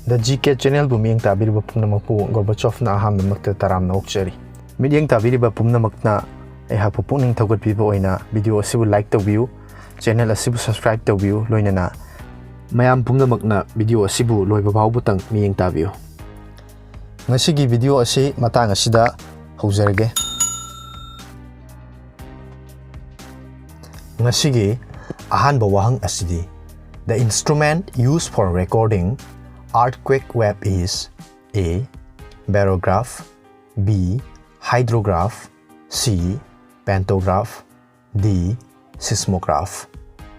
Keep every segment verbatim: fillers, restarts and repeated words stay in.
The G K Channelꯕꯨ ꯃꯤꯠꯌꯦꯡ ꯇꯥꯕꯤꯔꯤꯕ ꯄꯨꯝꯅꯃꯛꯄꯨ ꯒꯣꯔꯕꯥꯆꯣꯚꯅ ꯑꯍꯥꯟꯕꯃꯛꯇ ꯇꯔꯥꯝꯅ ꯑꯣꯛꯆꯔꯤ꯫ ꯃꯤꯠꯌꯦꯡ ꯇꯥꯕꯤꯔꯤꯕ ꯄꯨꯝꯅꯃꯛꯅ ꯑꯩꯍꯥꯛꯄꯨ ꯄꯨꯛꯅꯤꯡ ꯊꯧꯒꯠꯄꯤꯕ ꯑꯣꯏꯅ video ꯑꯁꯤꯕꯨ like ꯇꯧꯕꯤꯌꯨ, channel ꯑꯁꯤꯕꯨ subscribe ꯇꯧꯕꯤꯌꯨ, ꯂꯣꯏꯅꯅ ꯃꯌꯥꯝ ꯄꯨꯝꯅꯃꯛꯅ video ꯑꯁꯤꯕꯨ ꯂꯣꯏꯕ ꯐꯥꯎꯕꯇꯪ ꯃꯤꯠꯌꯦꯡ ꯇꯥꯕꯤꯌꯨ꯫ ꯉꯁꯤꯒꯤ video ꯑꯁꯤ ꯃꯇꯥꯡ ꯑꯁꯤꯗ ꯍꯧꯖꯔꯒꯦ꯫ ꯉꯁꯤꯒꯤ ꯑꯍꯥꯟꯕ ꯋꯥꯍꯪ ꯑꯁꯤꯗꯤ, The instrument used for recording earthquake wave is A. Barograph, B. Hydrograph, C. Pantograph, D. Seismograph꯫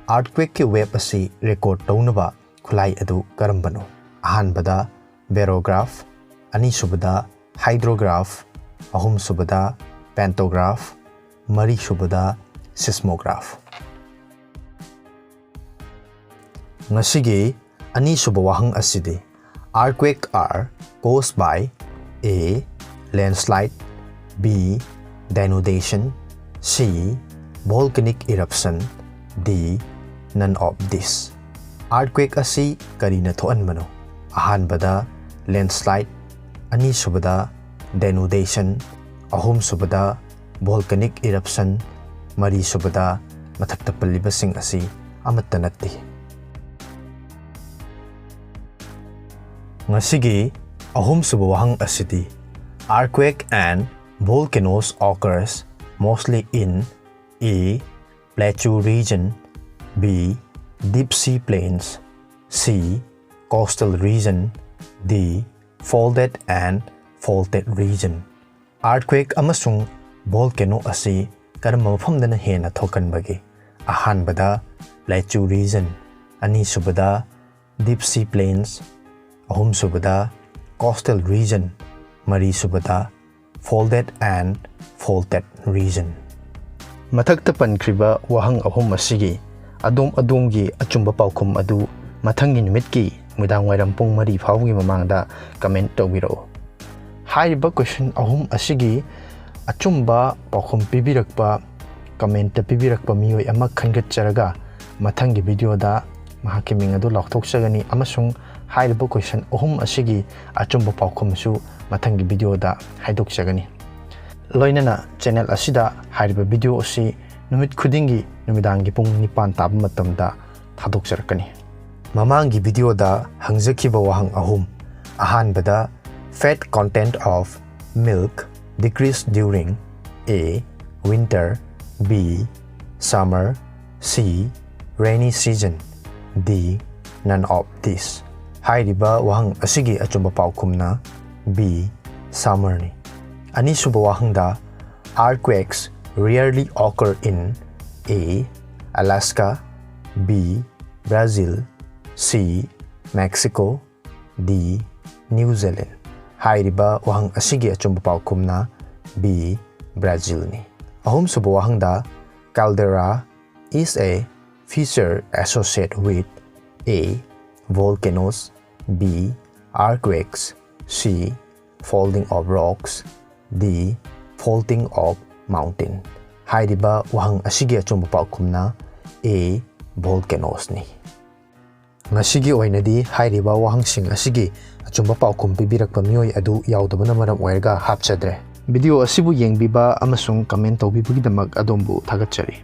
Earthquakeꯀꯤ wave ꯑꯁꯤ record ꯇꯧꯅꯕ ꯈꯨꯠꯂꯥꯏ ꯑꯗꯨ ꯀꯔꯝꯕꯅꯣ? ꯑꯍꯥꯟꯕꯗ barograph, ꯑꯅꯤꯁꯨꯕꯗ hydrograph, ꯑꯍꯨꯝꯁꯨꯕꯗ pantograph, ꯃꯔꯤꯁꯨꯕꯗ seismograph꯫ ꯉꯁꯤꯒꯤ ꯑꯅꯤꯁꯨꯕ ꯋꯥꯍꯪ ꯑꯁꯤꯗꯤ, Earthquake are caused by A. Landslide, B. Denudation, C. Volcanic eruption, D. None of this꯫ Earthquake ꯑꯁꯤ ꯀꯔꯤꯅ ꯊꯣꯛꯍꯟꯕꯅꯣ? ꯑꯍꯥꯟꯕꯗ landslide, ꯑꯅꯤꯁꯨꯕꯗ denudation, ꯑꯍꯨꯝꯁꯨꯕꯗ volcanic eruption, ꯃꯔꯤꯁꯨꯕꯗ ꯃꯊꯛꯇ ꯄꯜꯂꯤꯕꯁꯤꯡ ꯑꯁꯤ ꯑꯃꯠꯇ ꯅꯠꯇꯦ꯫ ꯉꯁꯤꯒꯤ ꯑꯍꯨꯝꯁꯨꯕ ꯋꯥꯍꯪ ꯑꯁꯤꯗꯤ, Earthquake and volcanoes occurs mostly in A. Plateau region, B. Deep sea plains, C. Coastal region, D. Folded and faulted region꯫ Earthquake ꯑꯃꯁꯨꯡ volcano ꯑꯁꯤ ꯀꯔꯝꯕ ꯃꯐꯝꯗꯅ ꯍꯦꯟꯅ ꯊꯣꯛꯀꯟꯕꯒꯦ? ꯑꯍꯥꯟꯕꯗ plateau region, ꯑꯅꯤꯁꯨꯕꯗ deep sea plains, ꯑꯍꯨꯝꯁꯨꯕꯗ coastal region, ꯃꯔꯤꯁꯨꯕꯗ folded and faulted region꯫ ꯃꯊꯛꯇ ꯄꯟꯈ꯭ꯔꯤꯕ ꯋꯥꯍꯪ ꯑꯍꯨꯝ ꯑꯁꯤꯒꯤ ꯑꯗꯣꯝ ꯑꯗꯣꯝꯒꯤ ꯑꯆꯨꯝꯕ ꯄꯥꯎꯈꯨꯝ ꯑꯗꯨ ꯃꯊꯪꯒꯤ ꯅꯨꯃꯤꯠꯀꯤ ꯅꯨꯃꯤꯗꯥꯡꯋꯥꯏꯔꯝ ꯄꯨꯡ ꯃꯔꯤ ꯐꯥꯎꯕꯒꯤ ꯃꯃꯥꯡꯗ comment ꯇꯧꯕꯤꯔꯛꯎ꯫ ꯍꯥꯏꯔꯤꯕ question ꯑꯍꯨꯝ ꯑꯁꯤꯒꯤ ꯑꯆꯨꯝꯕ ꯄꯥꯎꯈꯨꯝ ꯄꯤꯕꯤꯔꯛꯄ, commentꯇ ꯄꯤꯕꯤꯔꯛꯄ ꯃꯤꯑꯣꯏ ꯑꯃ ꯈꯟꯒꯠꯆꯔꯒ, ꯃꯊꯪꯒꯤ videoꯗ ꯃꯍꯥꯛꯀꯤ ꯃꯤꯡ ꯑꯗꯨ ꯂꯥꯎꯊꯣꯛꯆꯒꯅꯤ ꯑꯃꯁꯨꯡ ꯍꯥꯏꯔꯤꯕ question ꯑꯍꯨꯝ ꯑꯁꯤꯒꯤ ꯑꯆꯨꯝꯕ ꯄꯥꯎꯈꯨꯝꯁꯨ ꯃꯊꯪꯒꯤ video ꯗ ꯍꯥꯏꯗꯣꯛꯆꯒꯅꯤ꯫ ꯂꯣꯏꯅꯅ channel ꯑꯁꯤꯗ ꯍꯥꯏꯔꯤꯕ video ꯑꯁꯤ ꯅꯨꯃꯤꯠ ꯈꯨꯗꯤꯡꯒꯤ ꯅꯨꯃꯤꯗꯥꯡꯒꯤ ꯄꯨꯡ ꯅꯤꯄꯥꯟ ꯇꯥꯕ ꯃꯇꯝꯗ ꯊꯥꯗꯣꯛꯆꯔꯛꯀꯅꯤ꯫ ꯃꯃꯥꯡꯒꯤ video ꯗ ꯍꯪꯖꯈꯤꯕ ꯋꯥꯍꯪ ꯑꯍꯨꯝ, ꯑꯍꯥꯟꯕꯗ, fat content of milk decrease during A, winter, B, summer, C, rainy season, D, none of this꯫ ꯍꯥꯏꯔꯤꯕ ꯋꯥꯍꯪ ꯑꯁꯤꯒꯤ ꯑꯆꯨꯝꯕ ꯄꯥꯎꯈꯨꯝꯅ B, summer ꯅꯤ꯫ ꯑꯅꯤꯁꯨꯕ ꯋꯥꯍꯪꯗ, earthquakes rarely occur in A, Alaska, B, Brazil, C, Mexico, D, New Zealand꯫ ꯍꯥꯏꯔꯤꯕ ꯋꯥꯍꯪ ꯑꯁꯤꯒꯤ ꯑꯆꯨꯝꯕ ꯄꯥꯎꯈꯨꯝꯅ B, Brazil ꯅꯤ꯫ ꯑꯍꯨꯝꯁꯨꯕ ꯋꯥꯍꯪꯗ, caldera is a feature associated with A, volcanoes, B, earthquakes, C, folding of rocks, D, faulting of mountain꯫ ꯍꯥꯏꯔꯤꯕ ꯋꯥꯍꯪ ꯑꯁꯤꯒꯤ ꯑꯆꯨꯝꯕ ꯄꯥꯎꯈꯨꯝꯅ A, volcanoes ꯅꯤ꯫ ꯉꯁꯤꯒꯤ ꯑꯣꯏꯅꯗꯤ ꯍꯥꯏꯔꯤꯕ ꯋꯥꯍꯪꯁꯤꯡ ꯑꯁꯤꯒꯤ ꯑꯆꯨꯝꯕ ꯄꯥꯎꯈꯨꯝ ꯄꯤꯕꯤꯔꯛꯄ ꯃꯤꯑꯣꯏ ꯑꯗꯨ ꯌꯥꯎꯗꯕꯅ ꯃꯔꯝ ꯑꯣꯏꯔꯒ ꯍꯥꯞꯆꯗ꯭ꯔꯦ꯫ Video ꯑꯁꯤꯕꯨ ꯌꯦꯡꯕꯤꯕ ꯑꯃꯁꯨꯡ comment ꯇꯧꯕꯤꯕꯒꯤꯗꯃꯛ ꯑꯗꯣꯝꯕꯨ ꯊꯥꯒꯠꯆꯔꯤ꯫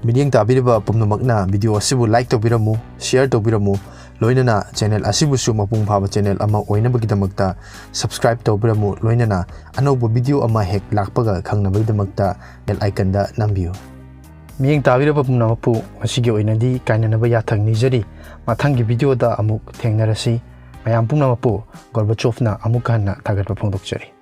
ꯃꯤꯠꯌꯦꯡ ꯇꯥꯕꯤꯔꯤꯕ ꯄꯨꯝꯅꯃꯛꯅ video ꯑꯁꯤꯕꯨ like ꯇꯧꯕꯤꯔꯝꯃꯨ, share ꯇꯧꯕꯤꯔꯝꯃꯨ, ꯂꯣꯏꯅꯅ channel ꯑꯁꯤꯕꯨꯁꯨ ꯃꯄꯨꯡ ꯐꯥꯕ channel ꯑꯃ ꯑꯣꯏꯅꯕꯒꯤꯗꯃꯛꯇ subscribe ꯇꯧꯕꯤꯔꯝꯃꯨ, ꯂꯣꯏꯅꯅ ꯑꯅꯧꯕ video ꯑꯃ ꯍꯦꯛ ꯂꯥꯛꯄꯒ ꯈꯪꯅꯕꯒꯤꯗꯃꯛꯇ bell icon ꯗ ꯅꯝꯕꯤꯌꯨ꯫ ꯃꯤꯠꯌꯦꯡ ꯇꯥꯕꯤꯔꯕ ꯄꯨꯝꯅꯃꯛꯄꯨ ꯉꯁꯤꯒꯤ ꯑꯣꯏꯅꯗꯤ ꯀꯥꯏꯅꯅꯕ ꯌꯥꯊꯪ ꯅꯤꯖꯔꯤ꯫ ꯃꯊꯪꯒꯤ video ꯗ ꯑꯃꯨꯛ ꯊꯦꯡꯅꯔꯁꯤ꯫ ꯃꯌꯥꯝ ꯄꯨꯝꯅꯃꯛꯄꯨ ꯒꯣꯔꯕꯥꯆꯣꯚꯅ ꯑꯃꯨꯛ ꯍꯟꯅ ꯊꯥꯒꯠꯄ ꯐꯣꯡꯗꯣꯛꯆꯔꯤ꯫